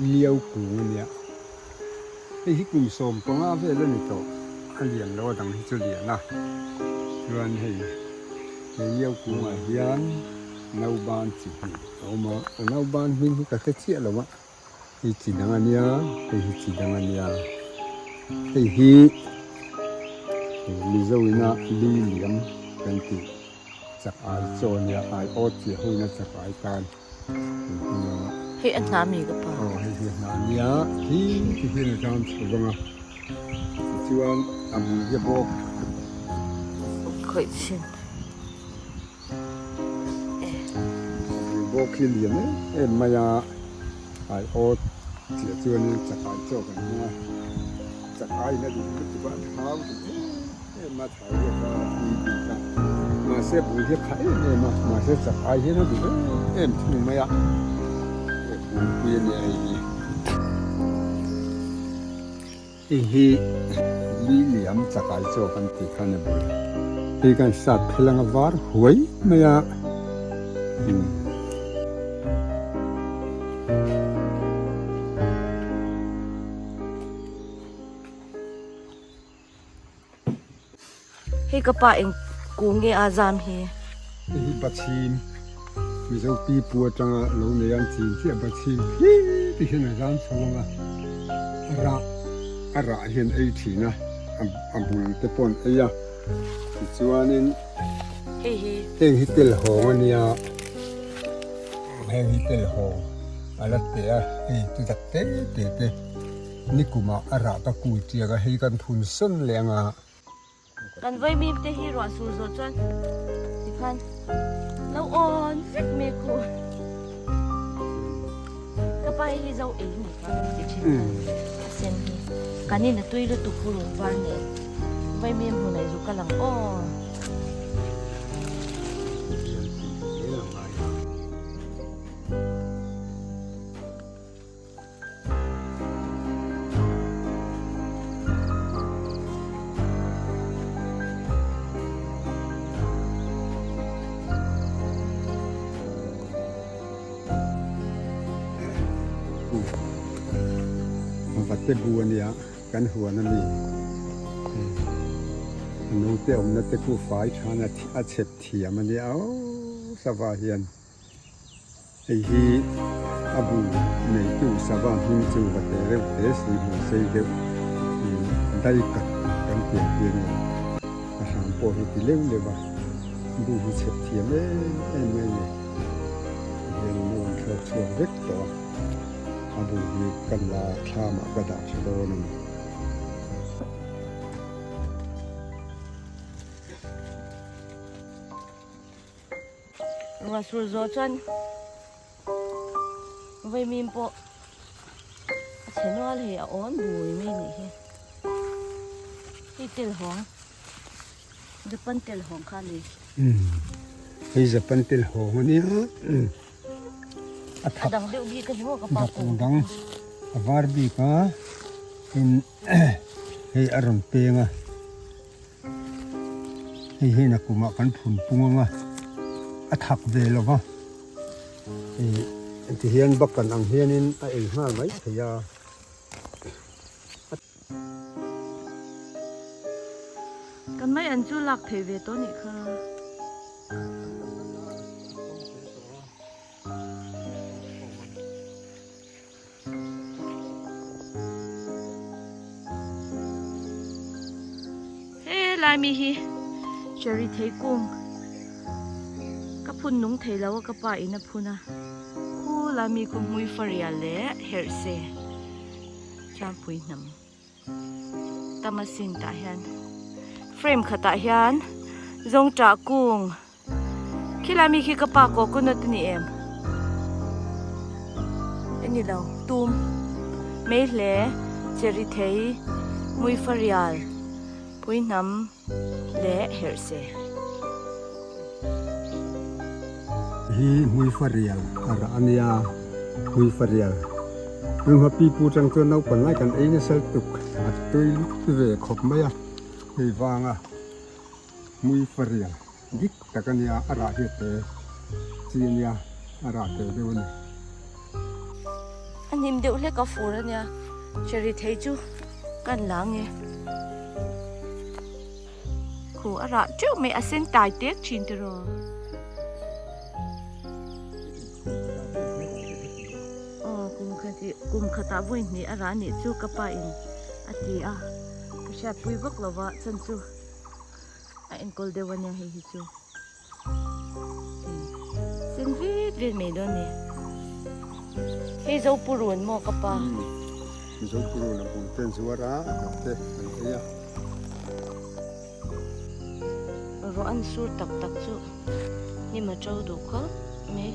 Liau kung a nia. Hei hi kum 15 vel a ni tawh. A lian lo a dang hi chu lian a. Chuan hei he liau kungah hian nauban chi hnih a awm a. A nauban hming hi ka hre chiah lo a. Hei chi dang a nia, hei hi chi dang a nia. Hei hi Mizo ina li liam kan tih chak ai chaw a nia, ai awt chiah ho ina chak ai tan an hmang ang a. Hei a hna mi ka pa. Aw hei hi a hna a nia, hi ti hian a zam chho vang a, tichuan a bul hi a bawk. Khawih chin. Bawk hi lian em em mai a, ai awt chiah chuanin chakai chaw kan hmang a, chakai in a duh lutuk a, a thau duh em em a, thau hi a kar a tui bik a, mahse bul hi a kha em em a, mahse chakai hian a duh em em thung mai a, he kungpui a nia hei hi. Hei hi lui liam chakai chaw kan tih kha a ni bawk. Hei kan sat phel anga var huai mai a. Hei ka pa eng kung nge a zam hi? Hei hi Bachhim, Mizo pi pu atanga lo nei an chin chiah Bachhim khi ti hian a zam chho ang a, a rah a rah hian ei thin a, a bul te pawh an ei a, tichuanin Hei hi. Heng hi telhawng a nia, heng hi telhawng a la teh a, hei chu dak te te te. Nikumah a rah ka kul tiak a, hei kan phun sawn leh ang a. Kan vaimim te hi ruah sur zawh chuan tikhan lo awn vek mai khu. Ka pa hi zo ei ni kha kan ti thin a sen hi. Kan in a tui lutuk hu run var nen vaimim hmun ah zu kal ang aw. Vate bu a nia kan huan a mi a naute awmna te khu fai than a chhep thiam a nia aw sava hian. Hei hi a bu neitu sava hming chu va te reuh hle si hmu sei deuh dai kat kan tih ang hi a ni. A hram pawh hi ti leuh leuh a, bu hi chhep thiam em em mai a ni. Tihian an lo an thlawk chhuak vek tawh a, a bu hi ka la thlamah ka dah tha dawn a ni. Ruah sur zawh chuan vaimim pawh a chhe nual hei a awn bui mai a nih hi. Hei tel hawng Japan tel hawng kha a ni. Hei Japan tel hawng a nia. A dang deuh bik a ni maw ka pa kung. Dang a var bik a tin hei a rawn peng a. Hei hi nakumah kan phun pung ang a, a thak ve lo va, ih tihian bakan ang hianin a ei nghal mai thei a. Kan mai an chu lak thei ve tawh anih kha. He lai mi hi cherry thei kung ka phun nung thei lo a ka pa in a phun a khu lai mi khu hmui faria leh herh se tlangpui hnam tam asin tah hian frame khatah hian zawngṭah kung. Khilai mi khi ka pa coconut a ni em? A ni lo, tum mai hle, cherry thei, hmuifa rial, puihnam leh herhse. Hi hmuifa rial a rah a nia, hmuifa rial. Tunhma pipu tang chuan naupang lai kan ei nasa lutuk, a tui ve khawp mai a, hei vanga. Hmui farial dik tak a nia, a rah hi a te chi a nia, a rah tel deuh a ni. hnim deuh hlek a fur ania cherry thei chu kan la ange khu a rah teuh mai a sen tai tek thin tiraw. Aw kum khat ih kum khatah vawi hnih a rah anih chu ka pa in a ti a ka hriatpui vak lo va chan chu a enkawl deuh ania hei hi chu sen vit vit mai dawn ni hei zo purun maw ka pa zo purun a bul ten zuar a a hnah te an ei a. Ruah an sur tak tak chu hnim a to duh khawp mai.